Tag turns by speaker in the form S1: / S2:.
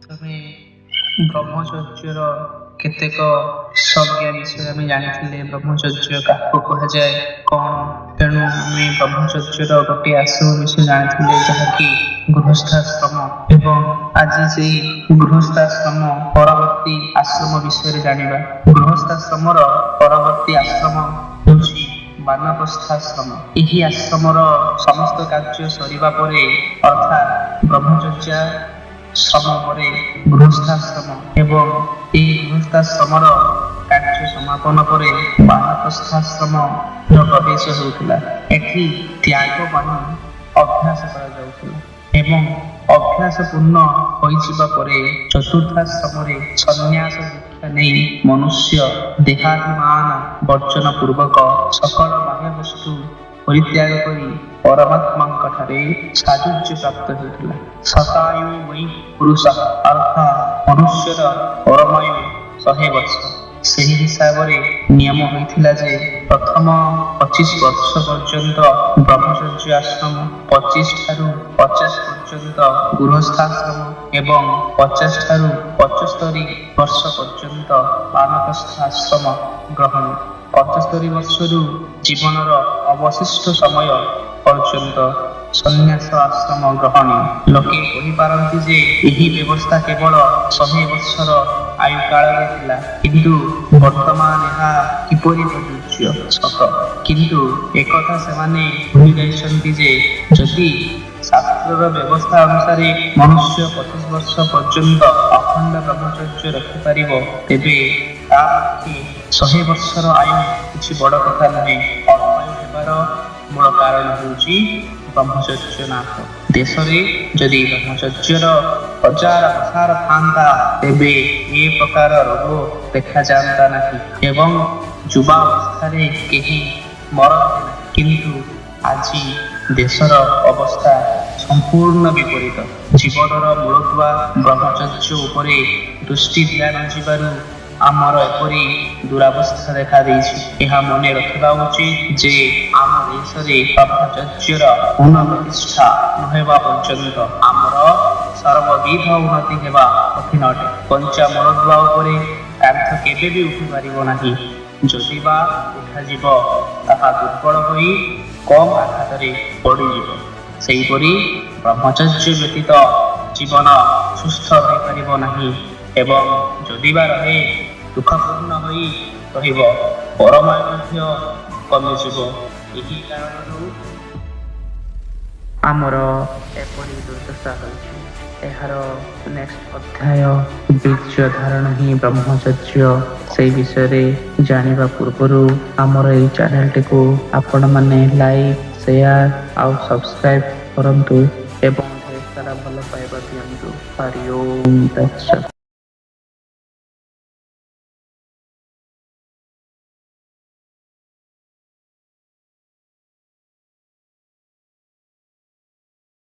S1: ପ୍ରଥମେ ବ୍ରହ୍ମଚର୍ଯ୍ୟର କେତେକ ସଂଜ୍ଞା ବିଷୟରେ ଆମେ ଜାଣିଥିଲେ, ବ୍ରହ୍ମଚର୍ଯ୍ୟ କାହାକୁ କୁହାଯାଏ, କ'ଣ। ତେଣୁ ଆମେ ବ୍ରହ୍ମଚର୍ଯ୍ୟର ଗୋଟିଏ ଆଶ୍ରମ ବିଷୟ ଜାଣିଥିଲେ, ଯାହାକି ଗୃହସ୍ଥାଶ୍ରମ, ଏବଂ ଆଜି ସେଇ ଗୃହସ୍ଥାଶ୍ରମ ପରବର୍ତ୍ତୀ ଆଶ୍ରମ ବିଷୟରେ ଜାଣିବା। ଗୃହସ୍ଥାଶ୍ରମର ପରବର୍ତ୍ତୀ ଆଶ୍ରମ ହେଉଛି ବାନପ୍ରସ୍ଥାଶ୍ରମ। ଏହି ଆଶ୍ରମର ସମସ୍ତ କାର୍ଯ୍ୟ ସରିବା ପରେ, ଅର୍ଥାତ୍ ବ୍ରହ୍ମଚର୍ଯ୍ୟାଶ୍ରମ ପରେ ଗୃହସ୍ଥାଶ୍ରମ ଏବଂ ଏହି ଗୃହସ୍ଥାଶ୍ରମର କାର୍ଯ୍ୟ ସମାପନ ପରେ ବାନପ୍ରସ୍ଥାଶ୍ରମର ପ୍ରବେଶ ହେଉଥିଲା। ଏଠି ତ୍ୟାଗ ବାଣୀ ଅଭ୍ୟାସ କରାଯାଉଥିଲା ଏବଂ ଅଭ୍ୟାସ ପୂର୍ଣ୍ଣ ହୋଇଯିବା ପରେ ଚତୁର୍ଥାଶ୍ରମରେ ସନ୍ନ୍ୟାସ ଦୀକ୍ଷା ନେଇ ମନୁଷ୍ୟ ଦେହାଭିମାନ ବର୍ଜନ ପୂର୍ବକ ସକଳ ବାହ୍ୟ ବସ୍ତୁ ପରିତ୍ୟାଗ କରି ପରମାତ୍ମାଙ୍କ ଠାରେ ସାଯୁଜ୍ୟ ପ୍ରାପ୍ତ ହେଉଥିଲା। ଶତାୟୁ ବୈ ପୁରୁଷ, ଅର୍ଥାତ୍ ମନୁଷ୍ୟର ପରମାୟୁ 100 ବର୍ଷ। ସେହି ହିସାବରେ ନିୟମ ହୋଇଥିଲା ଯେ ପ୍ରଥମ 25 ବର୍ଷ ପର୍ଯ୍ୟନ୍ତ ବ୍ରହ୍ମଚର୍ଯ୍ୟ ଆଶ୍ରମ, 25 ଠାରୁ 50 ପର୍ଯ୍ୟନ୍ତ ଗୃହସ୍ଥାଶ୍ରମ ଏବଂ 50 ଠାରୁ 75 ବର୍ଷ ପର୍ଯ୍ୟନ୍ତ ବାନପ୍ରସ୍ଥ ଆଶ୍ରମ ଗ୍ରହଣ। 75 ବର୍ଷରୁ ଜୀବନର ଅବଶିଷ୍ଟ ସମୟ ପର୍ଯ୍ୟନ୍ତ ସନ୍ନ୍ୟାସ ଆଶ୍ରମ ଗ୍ରହଣୀୟ। ଲୋକେ କହିପାରନ୍ତି ଯେ ଏହି ବ୍ୟବସ୍ଥା କେବଳ 100 ବର୍ଷର ଆୟୁ କାଳରେ ଥିଲା, କିନ୍ତୁ ବର୍ତ୍ତମାନ ଏହା କିପରି ପ୍ରଯୁଜ୍ୟ? ସତ, କିନ୍ତୁ ଏକଥା ସେମାନେ ଭୁଲି ଯାଇଛନ୍ତି ଯେ ଯଦି ଶାସ୍ତ୍ରର ବ୍ୟବସ୍ଥା ଅନୁସାରେ ମନୁଷ୍ୟ 25 ବର୍ଷ ପର୍ଯ୍ୟନ୍ତ ଅଖଣ୍ଡ ବ୍ରହ୍ମଚର୍ଯ୍ୟ ରଖିପାରିବ, ତେବେ ତା ପକ୍ଷେ 100 ବର୍ଷର ଆୟୁ କିଛି ବଡ଼ କଥା ନୁହେଁ। ଅଳ୍ପାୟୁ ହେବାର ମୂଳ କାରଣ ହେଉଛି ବ୍ରହ୍ମଚର୍ଯ୍ୟ ନାଶ। ଦେଶରେ ଯଦି ବ୍ରହ୍ମଚର୍ଯ୍ୟର ପ୍ରଚାର ପ୍ରସାର ଥାନ୍ତା, ତେବେ ଏ ପ୍ରକାର ରୋଗ ଦେଖାଯାଆନ୍ତା ନାହିଁ ଏବଂ ଯୁବାବସ୍ଥାରେ କେହି ମରନ୍ତେ ନାହିଁ। କିନ୍ତୁ ଆଜି ଦେଶର ଅବସ୍ଥା ସମ୍ପୂର୍ଣ୍ଣ ବିପରୀତ। ଜୀବନର ମୂଳଦୁଆ ବ୍ରହ୍ମଚର୍ଯ୍ୟ ଉପରେ ଦୃଷ୍ଟି ଦିଆନଯିବାରୁ ଆମର ଏପରି ଦୁରାବସ୍ଥା ଦେଖାଦେଇଛି। ଏହା ମନେ ରଖିବା ଉଚିତ ଯେ ଆମ ଦେଶରେ ବ୍ରହ୍ମଚର୍ଯ୍ୟର ପୁନଃ ପ୍ରତିଷ୍ଠା ନହେବା ପର୍ଯ୍ୟନ୍ତ ଆମର ସର୍ବବିଧ ଉନ୍ନତି ହେବା କଠିନ ଅଟେ। କଞ୍ଚା ମୂଳଦୁଆ ଉପରେ କାନ୍ଥ କେବେ ବି ଉଠିପାରିବ ନାହିଁ। ଯଦି ବା ଉଠାଯିବ, ତାହା ଦୁର୍ବଳ ହୋଇ କମ୍ ଆଘାତରେ ପଡ଼ିଯିବ। ସେହିପରି ବ୍ରହ୍ମଚର୍ଯ୍ୟ ବ୍ୟତୀତ ଜୀବନ ସୁସ୍ଥ ରହିପାରିବ ନାହିଁ ଏବଂ ଯଦି ବା ରହେ, ଦୁଃଖପୂର୍ଣ୍ଣ ହୋଇ ରହିବ, ପରମାୟୁ ମଧ୍ୟ କମିଯିବ। ଏହି କାରଣରୁ ଆମର ଏପରି ଦୁର୍ଦ୍ଦଶା ହୋଇଛି। ଏହାର ନେକ୍ସଟ ଅଧ୍ୟାୟ ବୀର୍ଯ୍ୟ ଧାରଣ ହିଁ ବ୍ରହ୍ମଚର୍ଯ୍ୟ, ସେଇ ବିଷୟରେ ଜାଣିବା ପୂର୍ବରୁ ଆମର ଏଇ ଚ୍ୟାନେଲଟିକୁ ଆପଣମାନେ ଲାଇକ୍, ସେୟାର ଆଉ ସବସ୍କ୍ରାଇବ କରନ୍ତୁ ଏବଂ ଢେର ସାରା ଭଲ ପାଇବା ଦିଅନ୍ତୁ। ହରି ଓମ୍ ତତ୍ସତ୍।